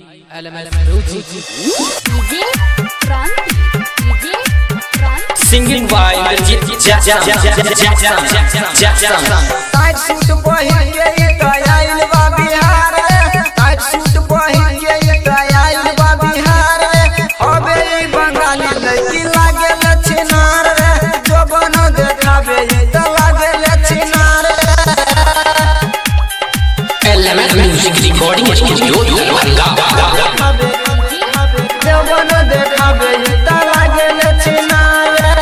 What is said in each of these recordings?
LMS Music. DJ Kranti, DJ Kranti. Singing by Indrajit Jackson Jackson Jackson. Tight suit पहिन के ई त आइल बा बिहार रे। टाइट सूट पहिन के ई त आइल बा बिहार रे। हबे ई बंगाली लड़की लागे लछिनार रे। जोबन देखाबे ई त लागे लछिनार रे। LMS Music Recording Studio Darbhanga. जोबन देखाबे ई त लागे लछिनार रे।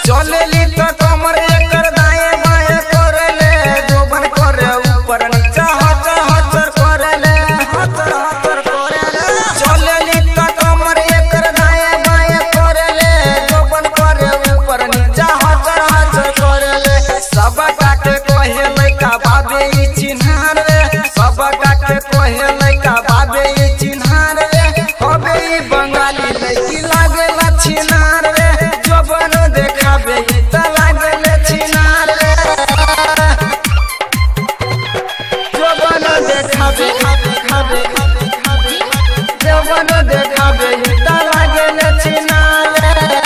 चलेली त कमर एकर दाएं बाएं करेले। जोबन करे ऊपर नीचा हचर हचर करेले। हचर हचर करेले। चलेली त कमर एकर दाएं बाएं करेले। जोबन करे ऊपर नीचा हचर हचर करेले। सब काके कहे लइका बाबे ई चिन्हार रे। सब काके कहे लइका बाबे ई चिन्हार रे। हबे ई बंगाली लइकी लागे लछिनार रे। जोबन देखाबे ई त लागे लछिनार रे। जोबन देखाबे खाबे जोबन देखाबे ई त लागे लछिनार रे।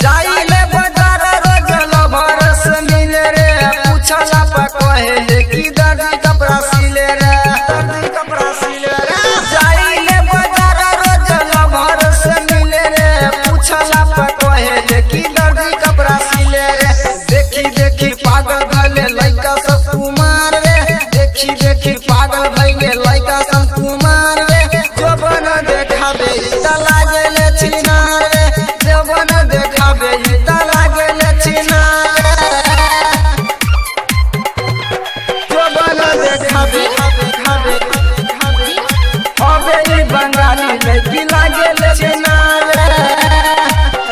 जाइले बाजार रोज लभरस मिले रे। पूछला पर कहे हे कि दर्जी कपड़ा सिले रे। दर्जी कपड़ा सिले रे। जाइले बाजार रोज लभरस मिले रे। पूछला पर कहे हे कि दर्जी कपड़ा सिले रे। देखी देखी पागल भले लइका सब कुमार रे। देखी देखी पागल भइले लइका सब कुमार रे। जोबन देखाबे ई त लागे ले छिनार रे। जोबन देखाबे ई त लागे ले छिनार रे। जोबन देखाबे खाबे हबे ई बंगाली लड़की लागे ले छिनार रे।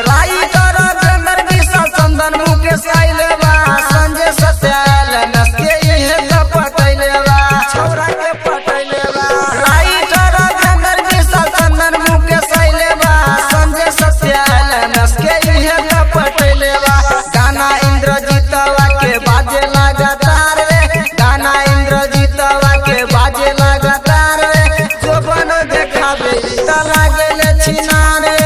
राइटर चंदन विशाल चंदन मुकेश आइले बा। संजय सत्याल नसके इहे त पटैले बा। छौरा के पटैले बा। राइटर चंदन विशाल चंदन मुकेश आइले बा। संजय सत्याल नसके इहे त पटैले बा। गाना इंद्रजीतवा के बाजे लगातार रे। गाना इंद्रजीतवा के बाजे लगातार रे। जोबन देखाबे ई त लागे ले छिनार रे।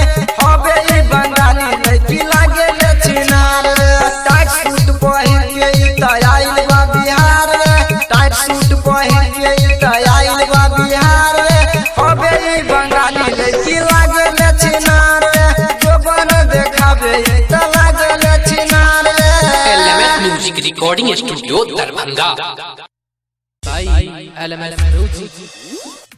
हबे ई बंगाली लड़की लागे ले छिनार रे। टाइट सूट पहिन के ई त आइल बा बिहार रे। टाइट सूट पहिन के ई त आइल बा बिहार रे। हबे ई बंगाली लड़की लागे ले छिनार रे। जोबन देखाबे ई त लागे ले छिनार रे। LMS Music Recording Studio Darbhanga. By LMS Music.